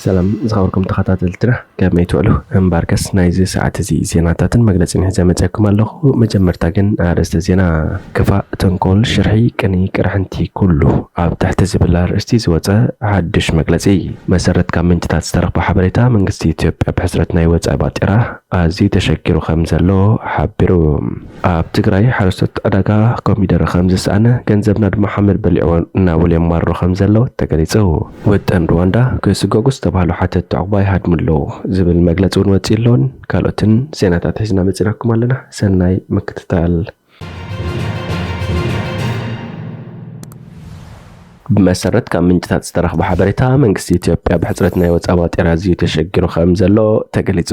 ሰላም ዝኸበርኩም ተኸታተልትና፣ ከመይ ትውዕሉ? እምበኣርከስ ናይዚ ሰዓት እዚ ዜናታትን መግለጺን ሒዘ መጺኣኩም ኣለኹ። መጀመርታ ግን ኣርእስተ ዜና። ክፋእ፣ ተንኮል፣ ሽርሒ፣ ቅንኢ፣ ቅርሕንቲ፣ ኩሉ ኣብ ትሕቲ ዝብል ኣርእስቲ ዝወጸ ሓድሽ መግለጺ። መሰረት ካብ ምንጭታት ዝተረኽበ ሓበሬታ፣ መንግስቲ ኢትዮጵያ ብሕጽረት ናይ ወጻኢ ባጤራ ኣዝዩ ተሸጊሩ ከም ዘሎ ሓቢሩ። ኣብ ትግራይ ሓረስቶት ዕዳጋ ኮሚደረ ከም ዝሰኣነ፣ ገንዘብና ድማ ሓመድ በሊዕዎ እናበሉ የማርሩ ከም ዘለዉ ተገሊጹ። ወጠን ሩዋንዳ ክስጎጉ ዝተባህሉ ሓተትቲ ዑቕባ ይሃድሙ ኣለዉ ዝብል መግለጺ እውን ወጺኡ ኣለዎን ካልኦትን ዜናታት ሒዝና መጺናኩም ኣለና። ሰናይ ምክትታል። ብመሰረት ካብ ምንጭታት ዝተረኽበ ሓበሬታ፣ መንግስቲ ኢትዮጵያ ብሕጽረት ናይ ወጻኢ ባጤራ ኣዝዩ ተሸጊሩ ከም ዘሎ ተገሊጹ።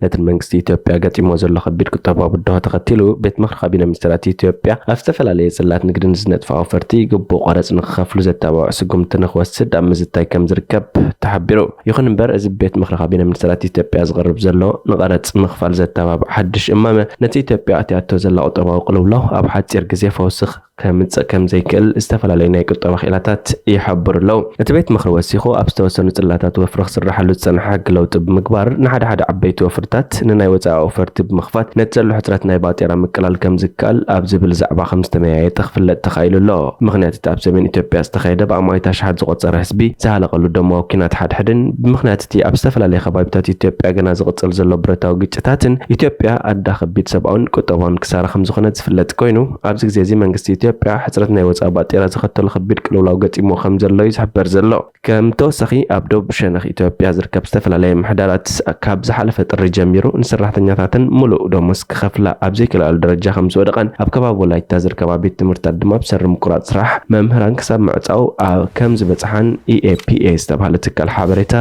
ነቲ መንግስቲ ኢትዮጵያ ገጢሞ ዘሎ ከቢድ ቁጠባዊ ብድሆ ተኸቲሉ፣ ቤት ምኽሪ ካቢነ ሚኒስትራት ኢትዮጵያ ኣብ ዝተፈላለየ ጽላት ንግድን ዝነጥፋ ኣውፈርቲ ግቡእ ቀረጽ ንኽኸፍሉ ዘተባብዕ ስጉምቲ ንኽወስድ ኣብ ምዝታይ ከም ዝርከብ ተሓቢሩ። ይኹን እምበር፣ እዚ ቤት ምኽሪ ካቢነ ሚኒስትራት ኢትዮጵያ ዝቐርብ ዘሎ ንቐረጽ ምኽፋል ዘተባብዕ ሓድሽ እማመ፣ ነቲ ኢትዮጵያ ኣትያቶ ዘላ ቁጠባዊ ቅልውላው ኣብ ሓጺር ግዜ ፈውሲ ከምጽእ ከም ዘይክእል ዝተፈላለዩ ናይ ቁጠባ ክኢላታት ይሓብሩ ኣለዉ። እቲ ቤት ምኽሪ ወሲኹ፣ ኣብ ዝተወሰኑ ጽላታት ወፍሪ ክስራሓሉ ዝጸንሐ ሕጊ ለውጢ ብምግባር፣ ንሓደ ሓደ ዓበይቲ ወፍርታት ንናይ ወጻኢ ኣውፈርቲ ብምኽፋት፣ ነቲ ዘሎ ሕጽረት ናይ ባጤራ ምቅላል ከም ዝከኣል ኣብ ዝብል ዛዕባ ከም ዝተመያየጠ ክፍለጥ ተኻኢሉ ኣሎ። ምኽንያት እቲ ኣብ ሰሜን ኢትዮጵያ ዝተኻየደ ብኣማኢት ኣሽሓት ዝቖጸረ ህዝቢ ዝሃለቐሉ ደማዊ ኲናት ሓድሕድን፣ ብምኽንያት እቲ ኣብ ዝተፈላለየ ከባቢታት ኢትዮጵያ ገና ዝቕጽል ዘሎ ብረታዊ ግጭታትን፣ ኢትዮጵያ ኣዳ ከቢድ ሰብኣውን ቁጠባውን ክሳራ ከም ዝኾነት ዝፍለጥ ኮይኑ፣ ኣብዚ ግዜ እዚ መንግስቲ ኢትዮጵያ ሕጽረት ናይ ወጻኢ ባጤራ ዘኸተሎ ከቢድ ቅልውላው ገጢምዎ ከም ዘሎ እዩ ዝሕበር ዘሎ። ከም ተወሳኺ፣ ኣብ ደቡብ ሸነኽ ኢትዮጵያ ዝርከብ ዝተፈላለየ ምሕደራት ካብ ዝሓለፈ ጥሪ ጀሚሩ ንሰራሕተኛታተን ምሉእ ደሞዝ ክኸፍላ ኣብ ዘይክልኣሉ ደረጃ ከም ዝወደቐን፣ ኣብ ከባቢ ወላይታ ዝርከባ ቤት ትምህርትታት ድማ ብሰሪ ምቁራጽ ስራሕ መምህራን ክሳብ ምዕጻው ኣብ ከም ዝበጽሓን ኢ ኤ ፒ ኤ ዝተባህለ ትካል ሓበሬታ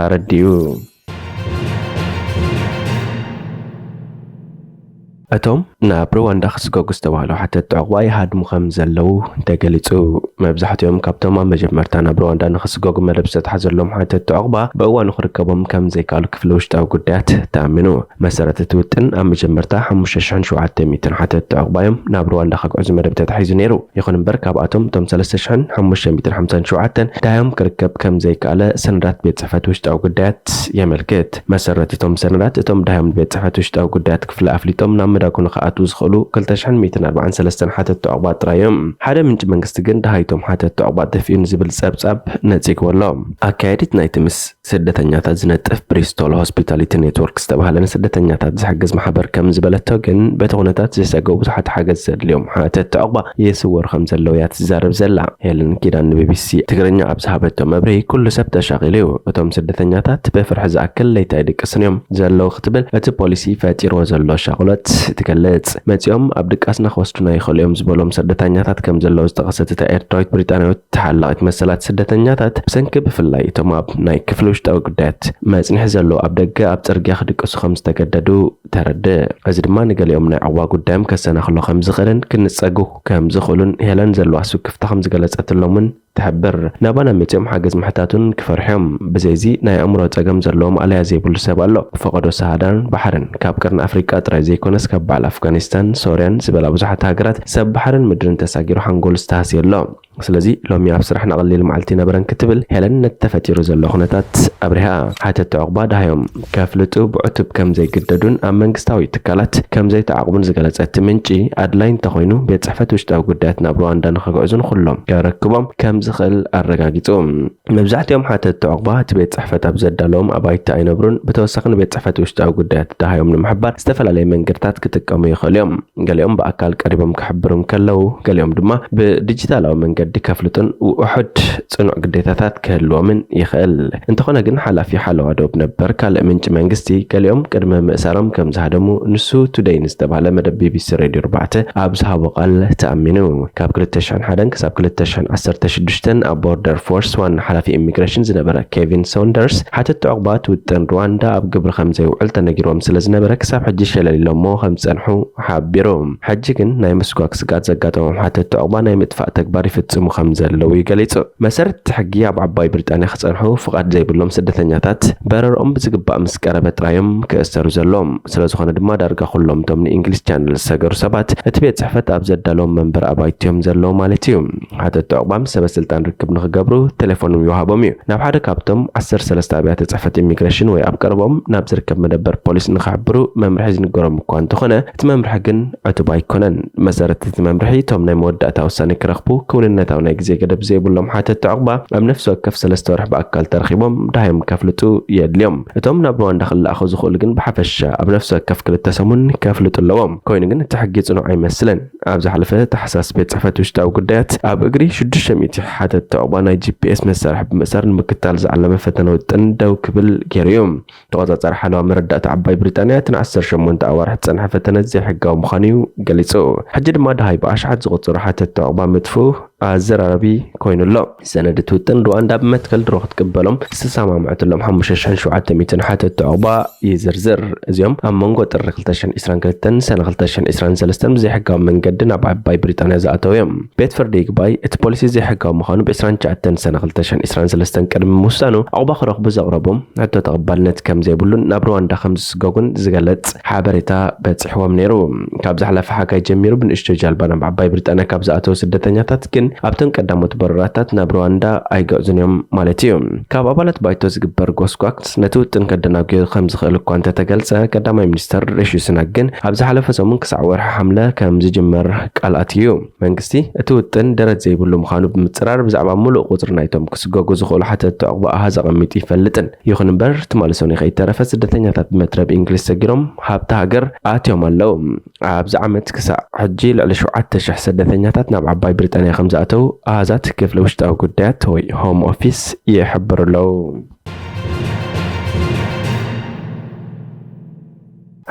ኣረዲኡ። እቶም ናብ ሩዋንዳ ክስጎጉ ዝተባህሉ ሓተትቲ ዑቕባ ይሃድሙ ከም ዘለዉ ተገሊጹ። መብዛሕትኦም ካብቶም ኣብ መጀመርታ ናብ ሩዋንዳ ንኽስጎጉ መደብ ዝተታሕዘሎም ሓተትቲ ዑቕባ ብእዋኑ ክርከቦም ከም ዘይከኣሉ ክፍሊ ውሽጣዊ ጉዳያት ተኣሚኑ። መሰረት እቲ ውጥን፣ ኣብ መጀመርታ ሓሙሽተ ሽሕን ሸውዓተ ሚእትን ሓተትቲ ዑቕባ እዮም ናብ ሩዋንዳ ክግዕዙ መደብ ተታሒዙ ነይሩ። ይኹን እምበር፣ ካብኣቶም እቶም ሰለስተ ሽሕን ሓሙሽተ ሚእትን ሓምሳን ሸውዓተን ደሃዮም ክርከብ ከም ዘይከኣለ ሰነዳት ቤት ጽሕፈት ውሽጣዊ ጉዳያት የመልክት። መሰረት እቶም ሰነዳት፣ እቶም ደሃዮም ንቤት ጽሕፈት ውሽጣዊ ጉዳያት ክፍሊ ኣፍሊጦም ናብ መዳጎኒ ክኣትዉ ዝኽእሉ ክልተ ሽሕን ሚእትን ኣርባዓን ሰለስተን ሓተትቲ ዑቕባ ጥራይ እዮም። ሓደ ምንጪ መንግስቲ ግን ደሃይቶም ሓተትቲ ዑቕባ ጠፊኡ ንዝብል ጸብጻብ ነጺግዎ ኣሎ። ኣካያዲት ናይቲ ምስ ስደተኛታት ዝነጥፍ ብሪስቶል ሆስፒታሊቲ ኔትወርክ ዝተባህለ ንስደተኛታት ዝሕግዝ ማሕበር ከም ዝበለቶ ግን፣ በቲ ኩነታት ዝሰገው ብዙሓት ሓገዝ ዘድልዮም ሓተትቲ ዑቕባ ይስወሩ ከም ዘለዉ እያ ትዛረብ ዘላ። ሄለን ኪዳን ንቢቢሲ ትግርኛ ኣብ ዝሃበቶ መብርሂ፣ ኩሉ ሰብ ተሻቒሉ እዩ። እቶም ስደተኛታት ብፍርሒ ዝኣክል ለይቲ ኣይድቅስን እዮም ዘለዉ ክትብል እቲ ፖሊሲ ፈጢርዎ ዘሎ ሻቕሎት ትገልጽ። መጺኦም ኣብ ድቃስና ክወስዱና ይኽእሉ እዮም ዝበሎም ስደተኛታት ከም ዘለዉ ዝጠቐሰት እታ ኤርትራዊት ብሪጣንያዊት ተሓላቒት መሰላት ስደተኛታት፣ ብሰንኪ ብፍላይ እቶም ኣብ ናይ ክፍሊ ውሽጣዊ ጉዳያት መጽንሒ ዘለዉ ኣብ ደገ ኣብ ጽርግያ ክድቅሱ ከም ዝተገደዱ ተረድእ። እዚ ድማ ንገሊኦም ናይ ዑቕባ ጉዳዮም ከሰናኽሎ ከም ዝኽእልን ክንጸጉ ከም ዝኽእሉን ሄለን ዘለዋ ስክፍታ ከም ዝገለጸትሎም እውን ትሕብር። ናባና መጺኦም ሓገዝ ምሕታቱን ክፈርሑ እዮም። ብዘይዚ ናይ ኣእምሮ ጸገም ዘለዎም ኣለያ ዘይብሉ ሰብ ኣሎ። ፈቐዶ ሰሃራን ባሕርን፣ ካብ ቀርኒ ኣፍሪቃ ጥራይ ዘይኮነስ ካብ በዓል ኣፍጋኒስታን፣ ሶርያን ዝበላ ብዙሓት ሃገራት ሰብ ባሕርን ምድርን ተሳጊሩ ሓንጎሉ ዝተሃስየ ኣሎ። ስለዚ ሎሚ ኣብ ስራሕ ንቐሊል መዓልቲ ነበረን ክትብል ሄለን ነቲ ተፈጢሩ ዘሎ ኩነታት ኣብሪሃ። ሓተትቲ ዑቕባ ደሃዮም ከፍልጡ ብዕቱብ ከም ዘይግደዱን ኣብ መንግስታዊ ትካላት ከም ዘይተዓቕቡን ዝገለጸ እቲ ምንጪ፣ ኣድላይ እንተኾይኑ ቤት ጽሕፈት ውሽጣዊ ጉዳያት ናብ ሩዋንዳ ንኽግዕዙ ንኹሎም ከረክቦም ከም ዝኽእል ኣረጋጊጹ። መብዛሕትኦም ሓተትቲ ዑቕባ እቲ ቤት ጽሕፈት ኣብ ዘዳለዎም ኣባይቲ ኣይነብሩን። ብተወሳኺ ንቤት ጽሕፈት ውሽጣዊ ጉዳያት ደሃዮም ንምሕባር ዝተፈላለየ መንገድታት ክጥቀሙ ይኽእሉ እዮም። ገሊኦም ብኣካል ቀሪቦም ክሕብሩ እንከለዉ፣ ገሊኦም ድማ ብዲጂታላዊ መንገዲ ከፍልጡን ውሑድ ጽኑዕ ግዴታታት ክህልዎምን ይኽእል። እንተኾነ ግን፣ ሓላፊ ሓለዋ ዶብ ነበር ካልእ ምንጪ መንግስቲ፣ ገሊኦም ቅድሚ ምእሳሮም ከም ዝሃደሙ ንሱ ቱደይ ንዝተባህለ መደብ ቢቢሲ ሬድዮ ኣርባዕተ ኣብ ዝሃቦ ቃል ተኣሚኑ። ካብ ክልተ ሽሕን ሓደን ክሳብ ክልተ ሽሕን ዓሰርተ ሽዱሽተን ኣብ ቦርደር ፎርስ ዋና ሓላፊ ኢሚግሬሽን ዝነበረ ኬቪን ሶንደርስ፣ ሓተትቲ ዑቕባ እቲ ውጥን ሩዋንዳ ኣብ ግብሪ ከም ዘይውዕል ተነጊርዎም ስለ ዝነበረ፣ ክሳብ ሕጂ ሸለል ኢሎሞ ከም ዝጸንሑ ሓቢሩ። ሕጂ ግን ናይ ምስጓግ ስግኣት ዘጋጠሞም ሓተትቲ ዑቕባ ናይ ምጥፋእ ተግባር ይፍትኑ ይፍጽሙ ከም ዘለዉ እዩ ገሊጹ። መሰረት እቲ ሕጊ ኣብ ዓባይ ብሪጣንያ ክጸንሑ ፍቓድ ዘይብሎም ስደተኛታት በረርኦም ብዝግባእ ምስ ቀረበ ጥራዮም ክእሰሩ ዘለዎም። ስለ ዝኾነ ድማ ዳርጋ ኩሎም እቶም ንእንግሊዝ ቻነል ዝሰገሩ ሰባት እቲ ቤት ጽሕፈት ኣብ ዘዳለዎም መንበሪ ኣባይቲ እዮም ዘለዉ ማለት እዩ። ሓተቲ ዕቑባ ምስ ሰበ ስልጣን ርክብ ንኽገብሩ ቴሌፎን ይወሃቦም እዩ። ናብ ሓደ ካብቶም ዓሰርተ ሰለስተ ኣብያተ ጽሕፈት ኢሚግሬሽን ወይ ኣብ ቀረቦም ናብ ዝርከብ መደበር ፖሊስ ንኽሕብሩ መምርሒ ዝንገሮም እኳ እንተኾነ፣ እቲ መምርሒ ግን ዕቱብ ኣይኮነን። መሰረት እቲ መምርሒ፣ እቶም ናይ መወዳእታ ውሳኔ ክረኽቡ ክውንነታዊ ናይ ግዜ ገደብ ዘይብሎም ሓተቲ ዕቑባ ኣብ ነፍሲ ወከፍ ሰለስተ ወርሒ ብኣካል ተረኺቦም ደሃዮም ከፍልጡ የድልዮም። እቶም ናብ ሩዋንዳ ክለኣኹ ዝኽእሉ ግን ብሓፈሻ ኣብ ነፍሲ ወከፍ ክልተ ሰሙን ከፍልጡ ኣለዎም። ኮይኑ ግን እቲ ሕጊ ጽኑዕ ኣይመስልን። ኣብ ዝሓለፈ ታሕሳስ ቤት ጽሕፈት ውሽጣዊ ጉዳያት ኣብ እግሪ ሽዱሽተ ሚእቲ ሓተቲ ዕቑባ ናይ ጂ ፒ ኤስ መሳርሒ ብምእሳር ንምክታል ዝዓለመ ፈተነ ውጥን ደው ክብል ገይሩ እዩ። ተቖጻጻሪ ሓለዋ መረዳእታ ዓባይ ብሪጣንያ እቲ ንዓሰርተ ሸሞንተ ኣዋርሕ ዝጸንሐ ፈተነ ዘይሕጋዊ ምዃኑ እዩ ገሊጹ። ሕጂ ድማ ደሃይ ብኣሽሓት ዝቑጸሩ ሓተቲ ዕቑባ ምጥፍኡ ኣዘራራቢ ኮይኑ ኣሎ። ሰነድ እቲ ውጥን ሩዋንዳ ብመትከል ድሮ ክትቅበሎም ዝተሰማምዐትሎም ሓሙሽተ ሽሕን ሸውዓተ ሚእትን ሓተቲ ዕቑባ ይዝርዝር። እዚኦም ኣብ መንጎ ጥሪ ክልተ ሽሕን ዕስራን ክልተን ሰነ ክልተ ሽሕን ዕስራን ሰለስተን ብዘይሕጋዊ መንገዲ ናብ ዓባይ ብሪጣንያ ዝኣተው እዮም። ቤት ፍርዲ ይግባይ እቲ ፖሊሲ ዘይሕጋዊ ምዃኑ ብ ዕስራን ትሽዓተን ሰነ ክልተ ሽሕን ዕስራን ሰለስተን ቅድሚ ምውሳኑ ዕቑባ ክረኽቡ ዘቕረቦም ሕቶ ተቐባልነት ከም ዘይብሉን ናብ ሩዋንዳ ከም ዝስጎጉን ዝገልጽ ሓበሬታ በጺሕዎም ነይሩ። ካብ ዝሓለፈ ሓጋይ ጀሚሩ ብንእሽቶ ጃልባ ናብ ዓባይ ብሪጣንያ ካብ ዝኣተዉ ስደተኛታት ግን ኣብተን ቀዳሞት በረራታት ናብ ሩዋንዳ ኣይግዕዙን እዮም ማለት እዩ። ካብ ኣባላት ባይቶ ዝግበር ጎስጓስ ነቲ ውጥን ከደናጉዮ ከም ዝኽእል እኳ እንተተገልጸ፣ ቀዳማይ ሚኒስተር ሪሺ ሱናክ ግን ኣብ ዝሓለፈ ሰሙን ክሳዕ ወርሒ ሓምለ ከም ዝጅመር ቃል ኣትዩ። መንግስቲ እቲ ውጥን ደረት ዘይብሉ ምዃኑ ብምጽራር ብዛዕባ ምሉእ ቁጽሪ ናይቶም ክስጎጉ ዝኽእሉ ሓተቲ ዕቑባ ኣሃዝ ኣቐሚጡ ይፈልጥን። ይኹን እምበር ትማሊ ሰኑይ ከይተረፈ ስደተኛታት ብመትረብ እንግሊዝ ሰጊሮም ሃብቲ ሃገር ኣትዮም ኣለዉ። ኣብዚ ዓመት ክሳዕ ሕጂ ልዕሊ ሸውዓተ ሽሕ ስደተኛታት ናብ ዓባይ ብሪጣንያ ከም ዝኣተዉ ኣሃዛት ክፍሊ ውሽጣዊ ጉዳያት ወይ ሆም ኦፊስ ይሕብሩ ኣለዉ።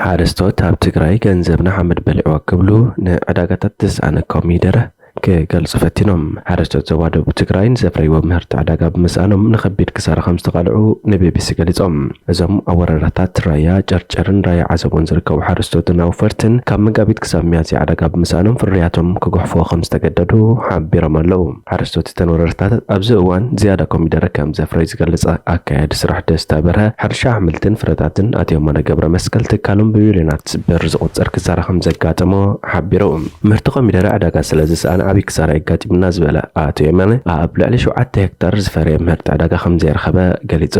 ሓረስቶት ኣብ ትግራይ ገንዘብና ሓመድ በሊዕዎ ክብሉ ንዕዳጋታት ዝሰኣነ ኮሚደረ ክገልጹ ፈቲኖም። ሓረስቶት ዞባ ደቡብ ትግራይ ንዘፍረይዎ ምህርቲ ዕዳጋ ብምስኣኖም ንኸቢድ ክሳራ ከም ዝተቓልዑ ንቢቢሲ ገሊጾም። እዞም ኣብ ወረዳታት ራያ ጨርጨርን ራያ ዓዘቦን ዝርከቡ ሓረስቶትን ኣውፈርትን ካብ መጋቢት ክሳብ ሚያዝያ ዕዳጋ ብምስኣኖም ፍርያቶም ክጉሕፍዎ ከም ዝተገደዱ ሓቢሮም ኣለዉ። ሓረስቶት እተን ወረዳታት ኣብዚ እዋን ዝያዳ ኮሚደረ ከም ዘፍረዩ ዝገልጽ ኣካያዲ ስራሕ ደስታ በርሀ፣ ሕርሻ ኣሕምልትን ፍረታትን ኣቶ የማነ ገብረ መስቀል ትካሎም ብቢልዮናት ብር ዝቑጸር ክሳራ ከም ዘጋጠሞ ሓቢሩ። ምህርቲ ኮሚደረ ዕዳጋ ስለ ዝሰኣነ ዓብዪ ክሳራ የጋጢምና ዝበለ ኣቶ የማነ፣ ኣብ ልዕሊ ሸውዓተ ሄክታር ዝፈረየ ምህርቲ ዕዳጋ ከም ዘይረኸበ ገሊጹ።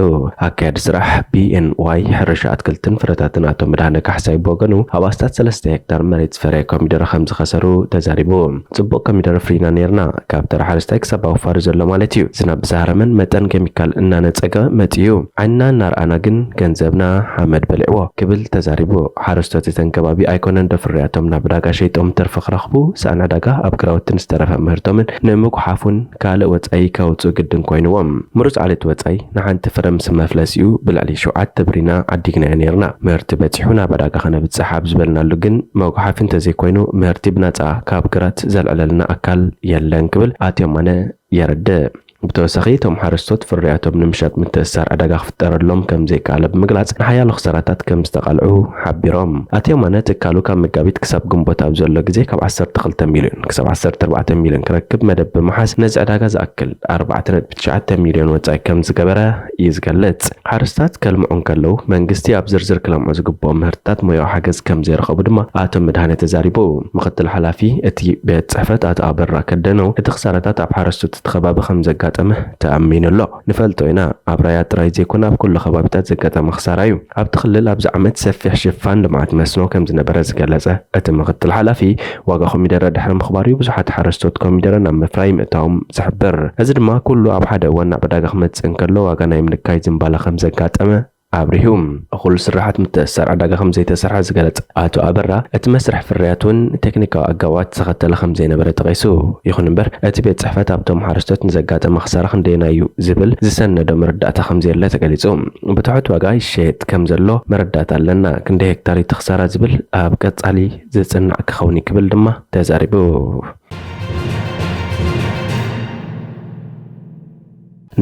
ኣካያዲ ስራሕ ቢ ኤን ዋይ ሕርሻ ኣትክልትን ፍረታትን ኣቶ መድሃነ ካሕሳይ ብወገኑ፣ ኣብ ኣስታት ሰለስተ ሄክታር መሬት ዝፈረየ ኮሚደረ ከም ዝኸሰሩ ተዛሪቡ። ጽቡቕ ኮሚደረ ፍሪና ነይርና። ካብ ተራ ሓረስታይ ክሳብ ኣውፋሪ ዘሎ ማለት እዩ። ዝናብ ብዝሃረመን መጠን ኬሚካል እናነጸገ መጺኡ። ዓይንና እናረኣና ግን ገንዘብና ሓመድ በሊዕዎ ክብል ተዛሪቡ። ሓረስቶት እተን ከባቢ ኣይኮነን ዶ ፍርያቶም ናብ ዕዳጋ ሸይጦም ትርፊ ክረኽቡ፣ ሰኣን ዕዳጋ ኣብ ግራውትን ዝተረፈ ምህርቶምን ንምጉሓፉን ካልእ ወጻኢ ከውጽኡ ግድን ኮይንዎም። ምሩጽ ዓሌት ወጻኢ ንሓንቲ ፍረ ምስ መፍለሲኡ ብልዕሊ ሸውዓተ ብሪና ዓዲግናዮ ነይርና። ምህርቲ በጺሑ ናብ ዕዳጋ ከነብጽሕ ኣብ ዝበልናሉ ግን መጉሓፊ እንተዘይኮይኑ ምህርቲ ብናጻ ካብ ግራት ዘልዕለልና ኣካል የለን ክብል ኣቶ የማነ የረድእ። ብተወሳኺ እቶም ሓረስቶት ፍርያቶም ንምሻጥ ምትእስሳር ዕዳጋ ክፍጠረሎም ከም ዘይከኣለ ብምግላጽ ንሓያሎ ክሳራታት ከም ዝተቓልዑ ሓቢሮም። ኣቶ የማነ ትካሉ ካብ መጋቢት ክሳብ ግንቦት ኣብ ዘሎ ግዜ ካብ ዓሰርተ ክልተ ሚልዮን ክሳብ ዓሰርተ ኣርባዕተ ሚልዮን ክረክብ መደብ ብምሓዝ ነዚ ዕዳጋ ዝኣክል ኣርባዕተ ነጥቢ ትሽዓተ ሚልዮን ወጻኢ ከም ዝገበረ እዩ ዝገልጽ። ሓረስታት ከልምዑ እንከለዉ መንግስቲ ኣብ ዝርዝር ክለምዑ ዝግብኦም ምህርትታት ሞያዊ ሓገዝ ከም ዘይረኸቡ ድማ ኣቶ መድሃነ ተዛሪቡ። ምክትል ሓላፊ እቲ ቤት ጽሕፈት ኣቶ ኣበራ ከደነው እቲ ክሳራታት ኣብ ሓረስቶት እቲ ከባቢ ከም ዘጋጠመ ተኣሚኑ ኣሎ። ንፈልጦ ኢና፣ ኣብ ራያ ጥራይ ዘይኮነ ኣብ ኩሉ ከባቢታት ዘጋጠመ ክሳራ እዩ። ኣብቲ ክልል ኣብዚ ዓመት ሰፊሕ ሽፋን ልምዓት መስኖ ከም ዝነበረ ዝገለጸ እቲ ምክትል ሓላፊ፣ ዋጋ ኮሚደረ ድሕሪ ምኽባር እዩ ብዙሓት ሓረስቶት ኮሚደረ ናብ ምፍራይ ምእታዎም ዝሕብር። እዚ ድማ ኩሉ ኣብ ሓደ እዋን ናብ ዕዳጋ ክመጽእ እንከሎ ዋጋ ናይ ምንካይ ዝንባለ ከም ዘጋጠመ ኣብሪሁ። እኹል ስራሓት ምትእስሳር ዕዳጋ ከም ዘይተሰርሐ ዝገለጸ ኣቶ ኣበራ፣ እቲ መስርሕ ፍርያት እውን ቴክኒካዊ ኣገባባት ዝተኸተለ ከም ዘይነበረ ጠቒሱ። ይኹን እምበር፣ እቲ ቤት ጽሕፈት ኣብቶም ሓረስቶት ንዘጋጠመ ክሳራ ክንደየናይ እዩ ዝብል ዝሰነዶ መረዳእታ ከም ዘየለ ተገሊጹ። ብትሑት ዋጋ ይሸየጥ ከም ዘሎ መረዳእታ ኣለና፣ ክንደይ ሄክታር እቲ ክሳራ ዝብል ኣብ ቀጻሊ ዝጽናዕ ክኸውን እዩ ክብል ድማ ተዛሪቡ።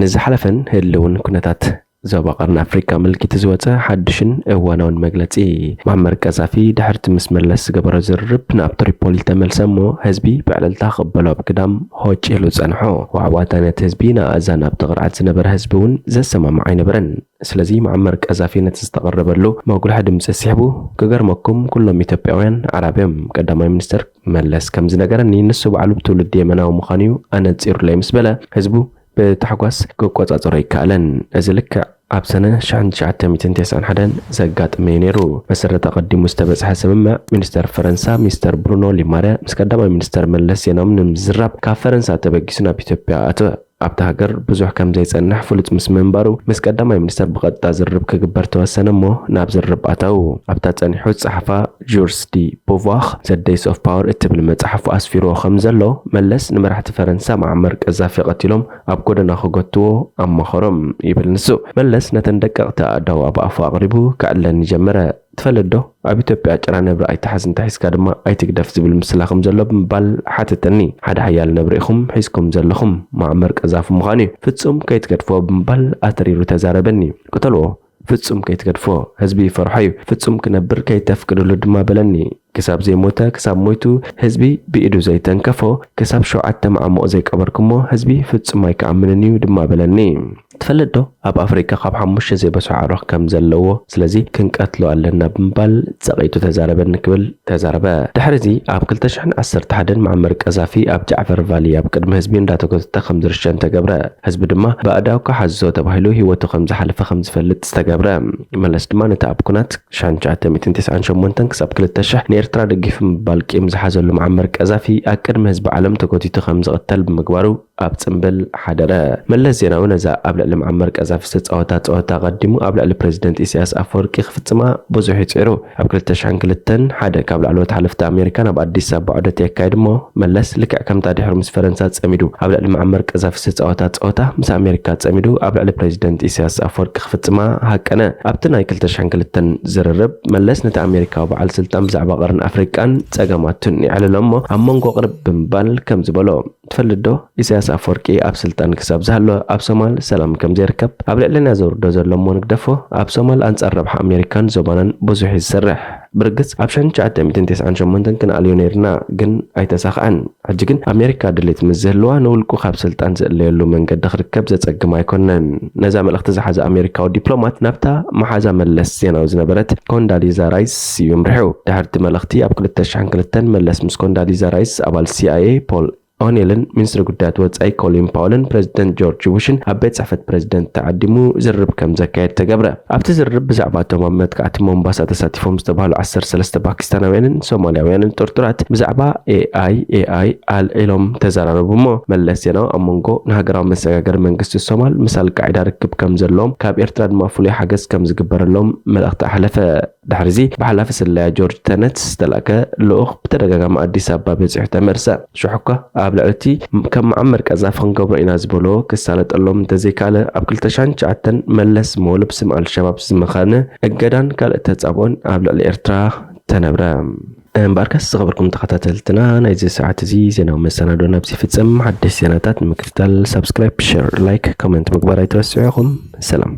ንዝሓለፈን ህልውን ኩነታት ዞባ ቀርኒ ኣፍሪቃ ኣመልኪቱ ዝወጸ ሓድሽን እዋናውን መግለጺ። መዓመር ቀዛፊ ድሕርቲ ምስ መለስ ዝገበሮ ዝርርብ ናብ ትሪፖሊ ተመልሰ እሞ፣ ህዝቢ ብዕልልታ ክቕበሎ ኣብ ግዳም ሆጭ ኢሉ ጸንሖ። ዋዕዋታ ነቲ ህዝቢ ንኣእዛን ኣብ ትቕርዓት ዝነበረ ህዝቢ እውን ዘሰማምዕ ኣይነበረን። ስለዚ መዓመር ቀዛፊ ነቲ ዝተቐረበሉ መጉልሒ ድምጺ ስሒቡ፣ ክገርመኩም ኩሎም ኢትዮጵያውያን ኣዕራብ እዮም። ቀዳማይ ሚኒስተር መለስ ከም ዝነገረኒ፣ ንሱ ባዕሉ ብትውልዲ የመናዊ ምዃኑ እዩ ኣነጺሩለይ ምስ በለ፣ ህዝቡ ብታሕጓስ ክቆጻጸሮ ኣይከኣለን። እዚ ልክዕ ኣብ ሰነ ሽሕን ትሽዓተ ሚእትን ተስዓን ሓደን ዘጋጠመ እዩ ነይሩ። መሰረት ኣቐዲሙ ዝተበጽሐ ስምምዕ፣ ሚኒስተር ፈረንሳ ሚስተር ብሩኖ ሊማርያ ምስ ቀዳማይ ሚኒስተር መለስ ዜናዊ ንምዝራብ ካብ ፈረንሳ ተበጊሱ ናብ ኢትዮጵያ ኣተወ። ኣብታ ሃገር ብዙሕ ከም ዘይጸንሕ ፍሉጥ ምስ ምንባሩ፣ ምስ ቀዳማይ ሚኒስተር ብቐጥታ ዝርርብ ክግበር ተወሰነ እሞ ናብ ዝርርብ ኣተው። ኣብታ ጸኒሑ ዝጸሓፋ ጁርስ ዲ ፖቫር ዘ ዴይስ ኦፍ ፓወር እትብል መጽሓፉ ኣስፊርዎ ከም ዘሎ፣ መለስ ንመራሕቲ ፈረንሳ መዓመር ቀዛፊ ቀቲሎም ኣብ ጎደና ክጎትዎ ኣማኸሮም ይብል ንሱ። መለስ ነተን ደቀቕቲ ኣእዳው ኣብ ኣፉ ኣቕሪቡ ከዕለኒ ጀመረ። "ትፈልጥ ዶ? ኣብ ኢትዮጵያ ጭራ ነብሪ ኣይትሓዝ፣ እንተሒዝካ ድማ ኣይትግደፍ ዝብል ምስላ ከም ዘሎ ብምባል ሓተተኒ። ሓደ ሓያል ነብሪ ኢኹም ሒዝኩም ዘለኹም፣ መዓመር ቀዛፊ ምዃኑ እዩ። ፍጹም ከይትገድፍዎ" ብምባል ኣትሪሩ ተዛረበኒ። "ቅተልዎ፣ ፍጹም ከይትገድፍዎ፣ ህዝቢ ይፈርሖ እዩ፣ ፍጹም ክነብር ከይተፍቅድሉ" ድማ በለኒ። ክሳብ ዘይሞተ፣ ክሳብ ሞይቱ ህዝቢ ብኢዱ ዘይተንከፎ፣ ክሳብ ሸውዓተ መዓሙቕ ዘይቀበርኩሞ ህዝቢ ፍጹም ኣይክኣምንን እዩ ድማ በለኒ። "ትፈልጥ ዶ? ኣብ ኣፍሪቃ ካብ ሓሙሽተ ዘይበስሑ ኣዕሩኽ ከም ዘለዎ፣ ስለዚ ክንቀትሎ ኣለና" ብምባል ጸቒጡ ተዛረበኒ ክብል ተዛረበ። ድሕሪ እዚ ኣብ ክልተ ሽሕን ዓሰርተ ሓደን መዓመር ቀዛፊ ኣብ ጃዕፈር ቫሊ ኣብ ቅድሚ ህዝቢ እንዳተጎተተ ከም ዝርሸን ተገብረ። ህዝቢ ድማ ብኣእዳው ክሓዞ ተባሂሉ ህይወቱ ከም ዝሓለፈ ከም ዝፈልጥ ዝተገብረ። መለስ ድማ ነቲ ኣብ ኩናት ሽሕን ትሽዓተ ሚእትን ተስዓን ሸሞንተን ክሳብ ክልተ ሽሕ ንኤርትራ ደጊፉ ምባል ቂም ዝሓዘሉ መዓመር ቀዛፊ ኣብ ቅድሚ ህዝቢ ዓለም ተጎቲቱ ከም ዝቕተል ብምግባሩ ኣብ ጽምብል ሓደረ። መለስ ዜናዊ ነዛ ኣብ ልዕሊ መዓመር ቀዛፊ ዝተጻወታ ጸወታ ኣቐዲሙ ኣብ ልዕሊ ፕሬዚደንት ኢሳያስ ኣፈወርቂ ክፍጽማ ብዙሕ እዩ ጽዒሩ። ኣብ ክልተ ሽሕን ክልተን ሓደ ካብ ላዕለዎት ሓለፍቲ ኣሜሪካ ናብ ኣዲስ ኣበባ ዑደት የካይድ እሞ፣ መለስ ልክዕ ከምታ ድሕሩ ምስ ፈረንሳ ጸሚዱ ኣብ ልዕሊ መዓመር ቀዛፊ ዝተጻወታ ጸወታ ምስ ኣሜሪካ ጸሚዱ ኣብ ልዕሊ ፕሬዚደንት ኢሳያስ ኣፈወርቂ ክፍጽማ ሃቀነ። ኣብቲ ናይ ክልተ ሽሕን ክልተን ዝርርብ፣ መለስ ነቲ ኣሜሪካዊ በዓል ስልጣን ብዛዕባ ቀርኒ ኣፍሪቃን ጸገማቱን የዕልሎ እሞ፣ ኣብ መንጎ ቅርብ ብምባል ከምዚ በሎ። "ትፈልጥ ዶ? ኢሳያስ ኣፈወርቂ ኣብ ስልጣን ክሳብ ዝሃሎ ኣብ ሶማል ሰላም ከም ዘይርከብ፣ ኣብ ልዕለና ዘውርዶ ዘሎ እሞ ንግደፎ፣ ኣብ ሶማል ኣንጻር ረብሓ ኣሜሪካን ዞባናን ብዙሕ እዩ ዝሰርሕ። ብርግጽ ኣብ ሽሕን ትሽዓተ ሚእትን ተስዓን ሸሞንተን ክንኣልዮ ነይርና፣ ግን ኣይተሳኽዐን። ሕጂ ግን ኣሜሪካ ድሌት ምስ ዝህልዋ ንውልቁ ካብ ስልጣን ዝእለየሉ መንገዲ ክርከብ ዘጸግም ኣይኮነን።" ነዛ መልእኽቲ ዝሓዘ ኣሜሪካዊ ዲፕሎማት ናብታ መሓዛ መለስ ዜናዊ ዝነበረት ኮንዳሊዛ ራይስ እዩ ኣምሪሑ። ድሕሪ እቲ መልእኽቲ ኣብ ክልተ ሽሕን ክልተን መለስ ምስ ኮንዳሊዛ ራይስ ኣባል ሲኣይኤ ፖል ኦኔልን ሚኒስትሪ ጉዳያት ወጻኢ ኮሊን ፓውልን ፕሬዚደንት ጆርጅ ቡሽን ኣብ ቤት ጽሕፈት ፕሬዚደንት ተዓዲሙ ዝርርብ ከም ዘካየድ ተገብረ። ኣብቲ ዝርርብ ብዛዕባ እቶም ኣብ መጥቃዕቲ ሞምባሳ ተሳቲፎም ዝተባህሉ ዓሰርተ ሰለስተ ፓኪስታናውያንን ሶማልያውያንን ጥርጡራት ብዛዕባ ኤኣይ ኤኣይ ኣልዒሎም ተዘራረቡ እሞ፣ መለስ ዜናዊ ኣብ መንጎ ንሃገራዊ መሰጋገሪ መንግስቲ ሶማል ምስ ኣልቃዒዳ ርክብ ከም ዘለዎም፣ ካብ ኤርትራ ድማ ፍሉይ ሓገዝ ከም ዝግበረሎም መልእኽቲ ኣሕለፈ። ድሕሪዚ ብሓላፊ ስለያ ጆርጅ ተነት ዝተላእከ ልኡኽ ብተደጋጋሚ ኣዲስ ኣበባ በጺሑ ተመርሰ። ሽሕ እኳ ኣብ ልዕሊ እቲ ከም መዓመር ቀዛፊ ክንገብሮ ኢና ዝበሎ ክሳለጠሎም እንተዘይካለ፣ ኣብ ክልተ ሽሕን ትሽዓተን መለስ ሞል ብስም ኣልሸባብ ዝመኸነ እገዳን ካልእ ተጻብኦን ኣብ ልዕሊ ኤርትራ ተነብረ። እምበኣርከስ ዝኸበርኩም ተኸታተልትና፣ ናይዚ ሰዓት እዚ ዜናዊ መሰናዶ ናብዚ ይፍጽም። ሓደሽቲ ዜናታት ንምክትታል ሳብስክራይብ፣ ሸር፣ ላይክ፣ ኮመንት ምግባር ኣይትረስዑ ኢኹም። ሰላም።